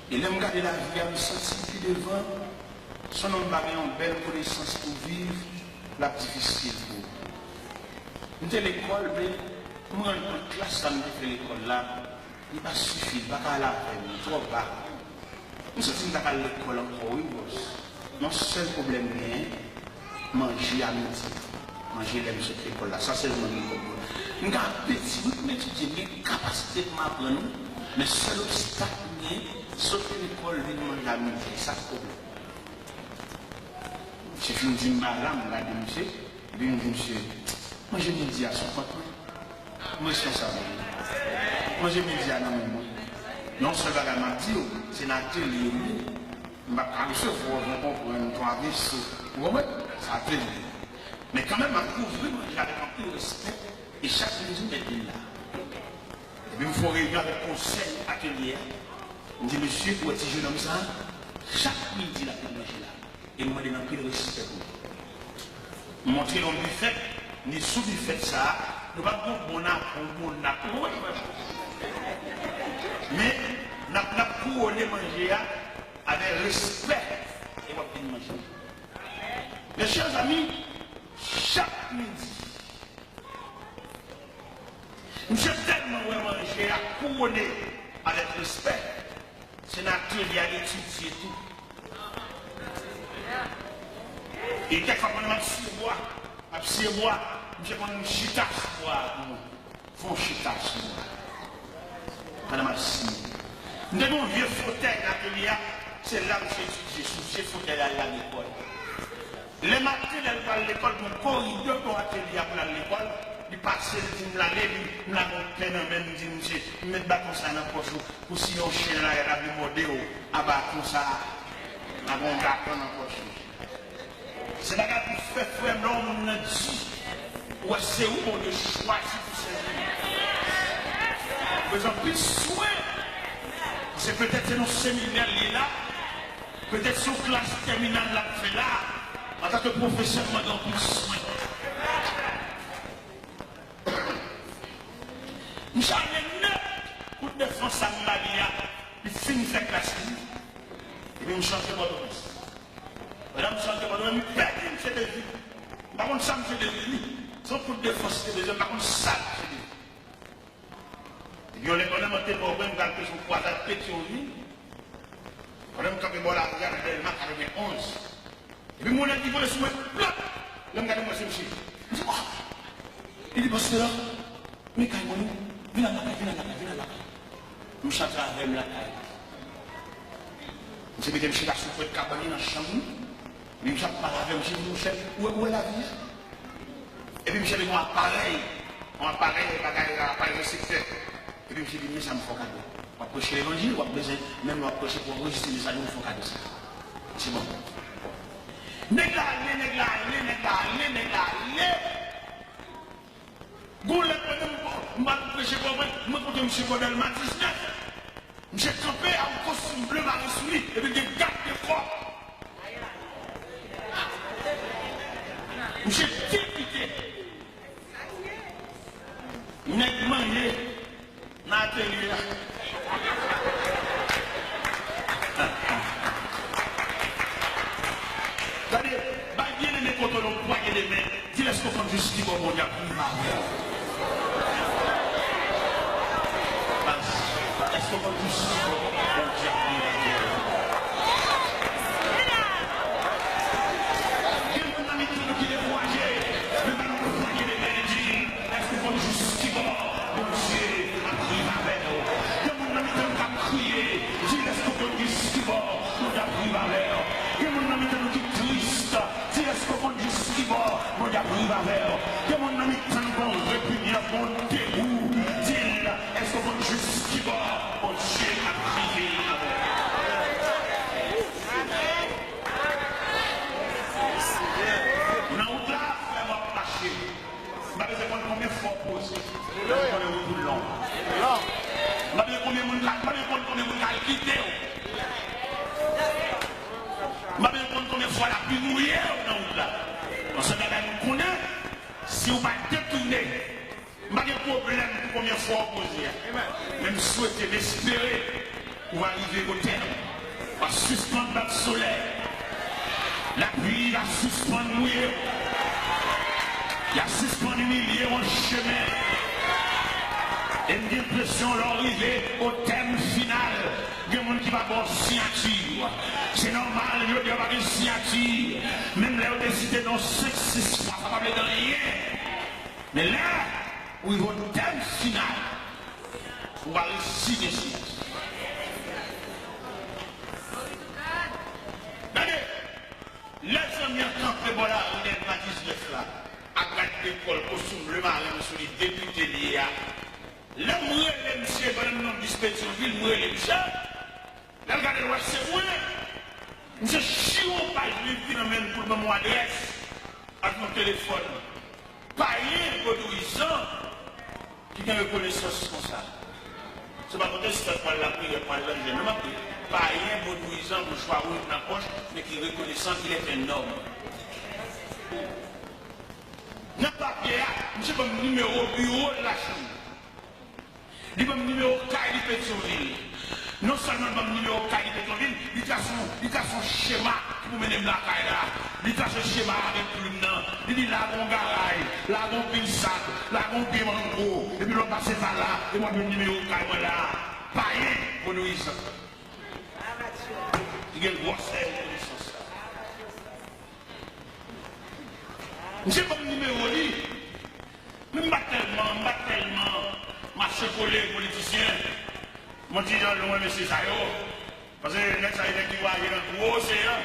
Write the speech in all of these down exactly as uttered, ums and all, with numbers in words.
E lè m gade lavi a, m santi pi devan, si yon nonm pa gen yon bèl konesans pou viv, l ap difisil pou ou. M te lekòl, men m rann kont klas sa m te fè lekòl la, li pa sifi, li pa ka al avè m, li twò ba. M santi m ta ka al lekòl ankò wi, bòs. Yon sèl pwoblèm m genyen, manje a midi. Manje lè m sot lekòl la. Sa sèlman m konprann. M gen apeti wi pou m etidye, m gen kapasite pou m aprann wi. Men sèl obstak m genyen, sot lekòl vin manje a midi. Sa k pwoblèm. Misye fin di m bagay la, m gade misye, epi m di misye, manje midi a sou kont mwen. M responsab wi. Manje midi a nan men mwen. Yon sèl bagay m ap di w, se nan atelye m ye. M p ap ka resevwa w, ou konprann, twa veso. Ou konprann? Sa atelye. Men kanmenm, m ap kouvri manje avèk anpil respè, e chak midi m mèt vin la. Epi m fè yon reyinyon avèk konsèy atelye a. M di, mesye, ou wè ti jenòm sa a, chak midi l ap vin manje la. E m mande n anpil respè pou li. M montre l yon bifèt, m di sou bifèt sa a, nou p ap gen yon bon nap, yon bon nap, ou konprann? Men, n ap, n ap kouwone manje a avèk respè, e w ap vin manje. Mes chers amis, chak midi, misye tèlman wè manje a kouwone avèk respè, se nan atelye a l etidye tou. E kèk fwa pandan m ap siye bwa, m ap siye bwa, misye konn chita sou bwa a pou mwen. Fè yon chita sou bwa a. Pandan m ap siye. M te gen yon vye fotèy nan atelye a, se la misye etidye sou vye fotèy la, l al lekòl. Lè maten, lè l pral lekòl, gen yon koridò bò atelye a pou l al lekòl, li pase, li di m l ale, li, m lage yon pen nan men l, m di misye, m met baton sa a nan pòch ou, pou si yon chen nan lari a ta vle mòde w a baton sa a, lage yon baton nan pòch ou. Se bagay pou fè, frè m, lè yon moun nan di, ou wè se ou Bondye chwazi pou sèvi. Ou bezwen anpil swen. Se petèt se nan seminè l ye la, petèt se yon klas tèminal l ap fè la. Antanke pwofesè, m mande anpil swen. Misye ale nèt, kout de fwans sa m ba li a, li fin fè klas li. Epi m chante Pòtoprens. Pandan m chante Pòtoprens, m pèdi misye de vi. M pa konn sa misye de vi li. Se yon kout de fwans misye de vi, m pa konn sa misye de vi. Epi yon lè pandan m ante Pòtoprens, m pral peze yon kwazad Petyonvil. Pandan m kanpe bò lari a nan Dèlma katrevenn onz. Epi m wè yon nèg ki vole sou mwen, plop! Lè m gade m wè se misye. M di, oh! Li di, pastè a, men kay mwen non. Vin al lakay, vin al lakay, vin al lakay. Misye antre avè m lakay. Misye mete m chita sou pwent kabann li nan chanm li. Epi misye ap pale avè m, misye di, monchè, ou wè, ou wè lavi a? Epi misye mete yon aparèy, yon aparèy, bagay, aparèy reseptè. Epi misye di, men sa m fè w kado. W ap preche levanjil, w ap bezwen, menm lè w ap preche pou w anrejistre mesaj ou, m fè w kado sa. Misye ban m. Nèg la ale, nèg la ale, nèg la ale, nèg la ale. Gon lè pandan m, m ap preche pou mwen, m rankontre misye bò Dèlma diznèf. Misye kanpe ak yon kostim ble mare sou li, epi gen gad de kò. Misye depite. Nèg manje nan atelye a. Gade, bay byeneme kote w la, pwaye de men. Di l, èske w konn jis ki bò Bondye ap rive avè w? Baz, èske w konn jis ki bò Bondye ap rive avè w? Gen moun nan mitan nou ki dekouraje, men ba l yon pwaye de men, di l, èske w konn jis ki bò Bondye ap rive avè w? Gen moun nan mitan nou k ap kriye, di l, èske w konn jis ki bò Bondye ap rive avè w? Gen moun nan mitan nou ki tris, di l, èske w konn jis ki bò Bondye ap rive avè w? Gen moun nan mitan nou k ap repinyan, k ap degou, di l, èske w konn jis ki bò Bondye ap rive avè w? Nan wout la, frè m, w ap mache. M pa bezwen konn konbyen fwa w poze. M konnen wout ou long. M pa bezwen konbyen moun ka, m pa bezwen konn konbyen moun ka al kite w. M pa bezwen konn konbyen fwa lapli mouye w nan wout la. Yon sèl bagay m konnen, si w pa detounen, m pa gen pwoblèm pou konbyen fwa w poze a. Men m swete, m espere Ou va rive o tèm. W a sispann bat solèy. Lapli va sispann mouye w. Y a sispann imilye w an chemen. E m gen enpresyon lè w rive o tèm final, gen moun ki va ba w siyati. Se nòmal, yo di w pa gen siyati. Menm lè yo te site non w senk, sis fwa, sa pa vle di anyen. Men lè ou rive o tèm final, ou va resi gen siyati. Gade, lè zanmi an kanpe bò lari Dèlma diznèf la, ak gad lekòl, kostim Lemarren sou li, depite li ye a. Lè m rele misye, pandan m nan bis Petyonvil, m rele misye. Lè l gade l wè se mwen. Misye chire yon paj liv ki nan men l pou l ban m yon adrès ak yon telefòn. Payen vodouyizan ki gen rekonesans konsa. Se pa kote sèt pral lapriyè, pral nan jèn. Non, m ap di, payen vodouyizan, mouchwa wouj nan pòch, men ki rekonesan, il est un homme. Nan papye a, misye ban m nimewo biwo l lakay li. Li ban m nimewo kay li Petyonvil. Non sèlman l ban m nimewo kay li Petyonvil, li trase yon, li trase yon chema ki pou mennen m lakay la. Li trase chema a avèk plim nan. Li di, "La gen yon garay, la gen yon pil sak, la gen yon pye mango, epi lè w pase pa la, e w ap jwenn nimewo kay mwen la." Payen vodouyizan. Li gen gwosè rekonesans la. Misye ban m nimewo li. Men m pa t tèlman, m pa t tèlman mache kole politisyen. Mwen ti jan lwen mesye sa yo. Paske nèg sa yo nèg ki vwayaje nan gwo oseyan.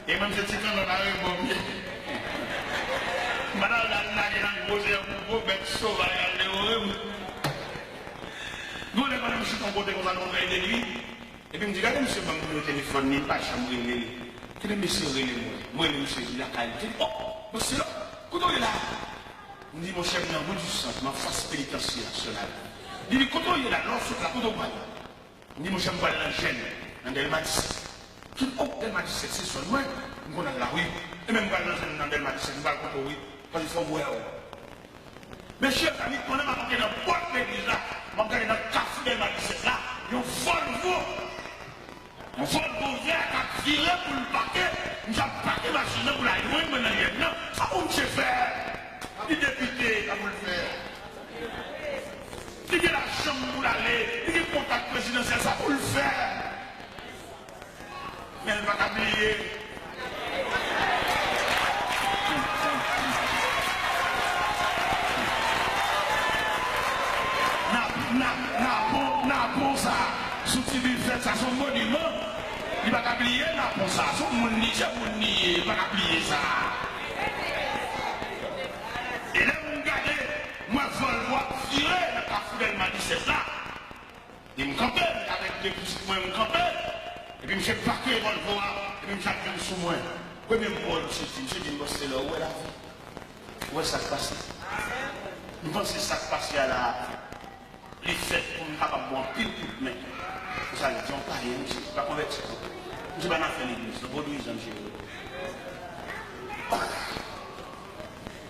E mwen m se ti kannòt a rebò m ye. M pa t al lage nan gwo oseyan pou gwo bèt sovaj al devore m. Gon lè pandan m chita yon kote konsa nan yon vèy de nwi, epi m di, "Gade misye ban m nimewo telefòn li, m pa janm rele l. Kite mesye rele m wè." M rele misye, li lakay li. Li di, "O, mesye, kote w ye la?" M di, "Monchè, m nan Rue du Centre, m anfas Penitansye Nasyonal." Li di, "Kote w ye la? Lè w sot la, kote w prale?" M di, "Monchè, m pral nan Jèn, nan Dèlma disèt." Li di, "O, Dèlma disèt, se zòn mwen. M konn al la, wi. Ebyen, m pral nan Jèn, nan Dèlma disèt, m pral kote w, wi. Paske fò m wè w." Mesye, zanmi, pandan m ap antre nan pòt legliz la, m ap gade nan kafou Dèlma disèt la, yon Volvo. Yon Volvo vè k ap vire pou l pake. Misye ap pake machin nan pou l al jwenn mwen nan Jèn nan. Sa pou misye fè? Li depite, sa pou l fè? Li gen lachanm pou l ale, li gen kontak prezidansyèl, sa pou l fè? Men l pa ka bliye. Napon, nap, napon, napon sa, sou ti bifèt sa, se yon moniman. Li pa ka bliye napon sa, se yon moun li, se moun li ye, li pa ka bliye sa. E lè m gade, m wè Volvo ap vire nan kafou Dèlma disèt la. E m kanpe, avèk de pitit mwen, m kanpe. Epi misye pake Volvo a, epi misye ap vin sou mwen. Premye mo misye di, misye di m, "Bòs Telò, ou wè lavi? Ou wè sa k pase?" M panse sa k pase a la, li fèt pou m kapab ba w anpil kout men. Pou sa, li di, "Yon payen, misye, li pa konvèti tou. Misye pa nan afè legliz, non, vodouyizan misye ye."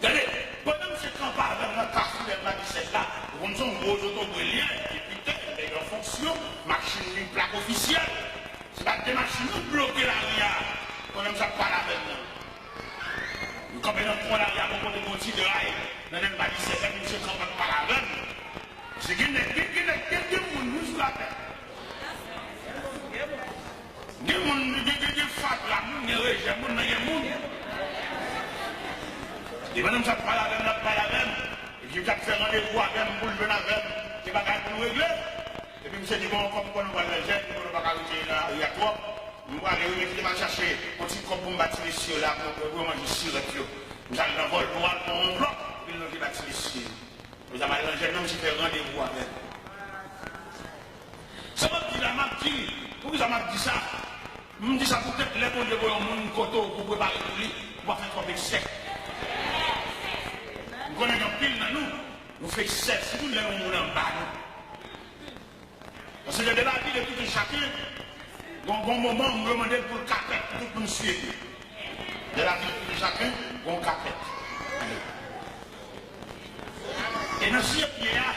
Gade, pandan misye kanpe avè m nan kafou Dèlma disèt la, ou konn se yon gwo zotobre li ye, depite, nèg an fonksyon, machin li plak ofisyèl. Se pa de machin nou bloke lari a, pandan misye ap pale avè m nan. Nou kanpe nan kwen lari a, bò kote gon ti dray, nan Dèlma disèt, epi misye kanpe ap pale avè m. Se gen nèg, gen, gen nèg, gen, gen moun, nou sou latè. Gen moun, gen, gen, gen fatra moun, gen rejè moun, men gen moun. E pandan m t ap pale avè m, l ap pale avè m. Epi m t ap fè randevou avè m pou l jwenn avè m. Gen bagay pou nou regle. Epi misye di, "Bon, kòm m konnen w pral nan Jèn, m konnen w pa ka rete nan lari a twòp. M prale wi, men kite m al chache yon ti kòb pou m ba ti mesye yo la, pou, pou yo manje sirèt yo." M t al nan Volvo a, l pran yon blòk, epi l leve ba ti mesye yo. Mezanmi, al nan Jèn nan, misye fè randevou avè m. Sa m ap di la, m ap di, poukisa m ap di sa? M di sa poutèt lè Bondye voye yon moun kote w pou w prepare pou li, ou pa fè twòp eksè. M konnen gen anpil nan nou, nou fè eksè, sitou lè yon moun anba nou. Paske de lavi de tout un chacun, gon, gon moman, m remande l pou l kapèt, pou tout moun swiv li. De lavi de tout un chacun, gon kapèt. E nan siye pye a,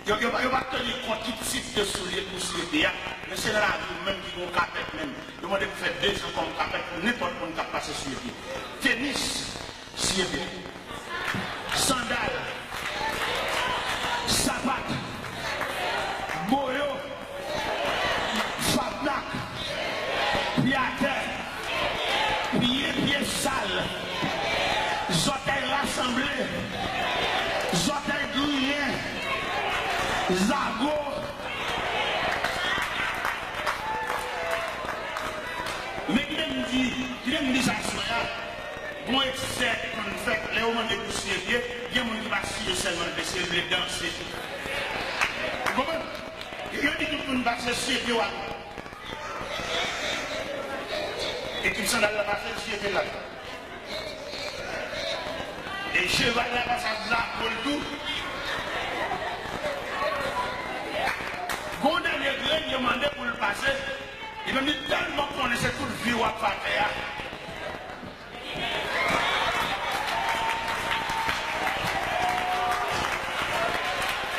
Yo, yo, yo pa teni kont ki tip de soulye pou sou epye a, men se nan lavi w menm ki gen yon kapèt menm. Yo mande pou fè dezan kòm kapèt pou nenpòt moun k ap pase sou epye. Tenis, sou epye. Sandal, sapat, boyo, fabnak, pye atè, pye, pye sal, zòtèy rasanble, zòtèy griyen, zago. Men kite m di, kite m di sa aswè a, gon eksè konn fèt lè yo mande pou siye pye, gen moun ki pa siye sèlman, men se vle danse tou. Ou konprann? Yo di tout moun pase siye pye w a. Ekip sandal la pase siye pye l la. E cheval la pase ak drapo l tou. Gon dènye grenn yo mande pou l pase. Li menm li tèlman konnen se tout vi w ap fè atè a.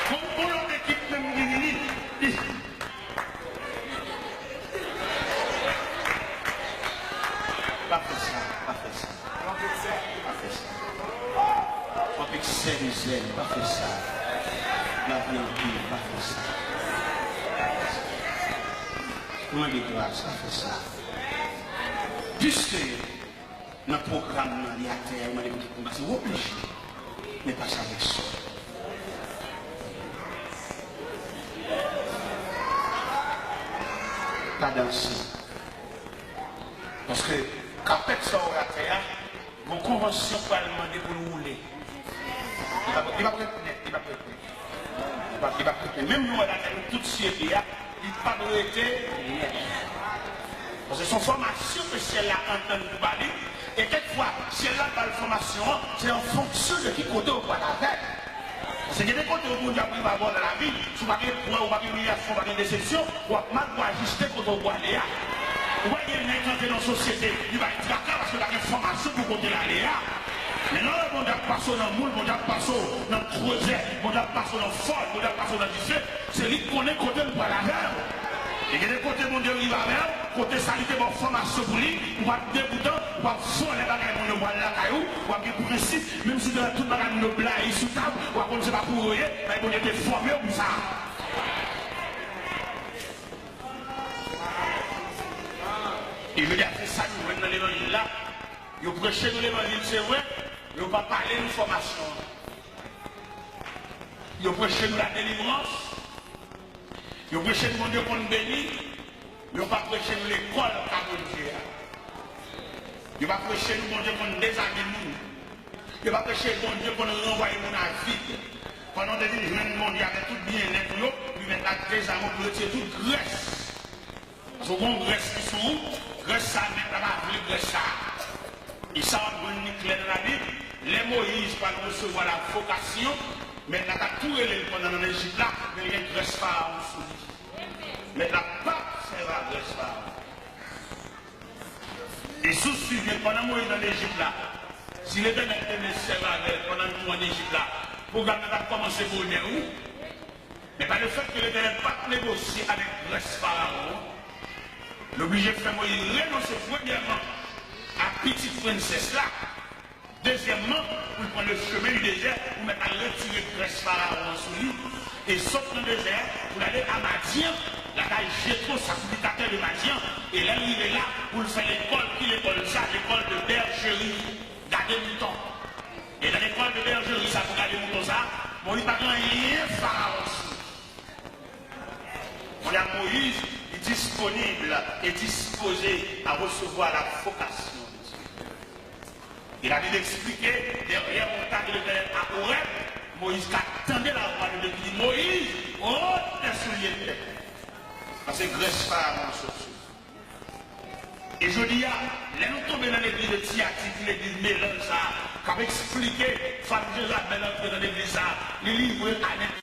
Gon, gon lòt ekip menm ki vini. Pa fè sa, pa fè sa. Pa fè sa. Twòp eksè de zèl, pa fè sa. Lavi anpil, pa fè sa. Mande gras, pa fè sa. Piske nan pwogram nan, li atè a, yo mande pou tout moun pase, w oblije. Men pase avèk sòl. Pa danse. Paske kapèt sa w wè atè a, gon konvansyon k pral mande pou l woule. Li p ap, li p ap ret nèt, li p ap ret nèt. Li p ap, li p ap ret nèt. Menm nou wè la, nou tout siye pye a, li p ap rete nèt. Paske se yon fòmasyon ke syèl la antann pou ba li. E kèk fwa, syèl la ba l fòmasyon an, se an fonksyon de ki kote w pral avè l. Paske gen de kote ou Bondye ap rive avè w nan lavi, si w pa gen eprèv, ou pa gen imilyasyon, ou pa gen desepsyon, w ap mal pou ajiste kote w pwale a. Ou pa gen nèg ki antre nan sosyete, li bay traka paske pa gen fòmasyon pou kote l ale a. Men lè w wè Bondye ap pase w nan moul, Bondye ap pase w nan krezè, Bondye ap pase w nan fòl, Bondye ap pase w nan dife, se li k konnen kote l pral avè w. E gen de kote Bondye rive avè w, kote sa li te ba w fòmasyon pou li, ou p ap degoutan, ou p ap vòlè bagay moun yo pral lakay ou, w ap gen prensip, menm si w te wè tout bagay moun yo blayi sou tab, w ap konn se pa pou ou yo ye, men Bondye te fòme w pou sa. E jodi a, se sa nou jwenn nan levanjil la. Yo preche nou levanjil, se vre, men yo pa pale nou fòmasyon an. Yo preche nou ladelivrans. Yo preche nou Bondye konn beni, men yo pa preche nou lekòl ka Bondye a. Yo pa preche nou Bondye konn dezame moun. Yo pa preche Bondye konn ranvwaye moun a vid. Pandan w te vin jwenn Bondye avèk tout byennèt ou yo, li mèt la dezame w pou retire tout grès. Paske w gen yon grès ki sou ou, grès sa a, mèt la pa vle grès sa a. E sa w ap jwenn li klè nan Labib, lè Moyiz pral resevwa lavokasyon, mèt la t ap tou rele l pandan nan Lejip la, men l gen grès Farawon sou li. Mèt la p ap sèvi a grès Farawon. E si w swiv byen, pandan Moyiz nan Lejip la, si Letènèl te vle sèvi avè l pandan l tou an Ejip la, pwogram nan t ap kòmanse bonè, wi. Men pa lefètke Letènèl pa t negosye avèk grès Farawon an, li oblije fè Moyiz renonse premyèman a pitit prensès la, dezyèmman, pou l pran le chemen du désert, pou mèt la retire grès Farawon an sou li, e sot nan dezè a, pou l ale a Madyan, lakay Jetwo, sakrifikatè de Madyan, e lè l rive la, pou l fè lekòl, ki lekòl sa? Lekòl de bèjeri, gade mouton. E nan lekòl de bèjeri sa, pou gade mouton sa, Moyiz pa gen anyen Farawon sou li. Kounye a Moyiz, li disponib e dispoze a resevwa lavokasyon de Dye. E Labib eksplike, dèyè montag Letènèl a Orèb, Moyiz ka tande lavwa de Dye ki di, Moyiz, wote soulye pèp mwen, paske grès Farawon an sot sou li. E jodi a, lè nou tonbe nan legliz de Tiyati, ki legliz melanj sa a, k ap eksplike fanm Jezabèl antre nan legliz sa a, li livre a nèg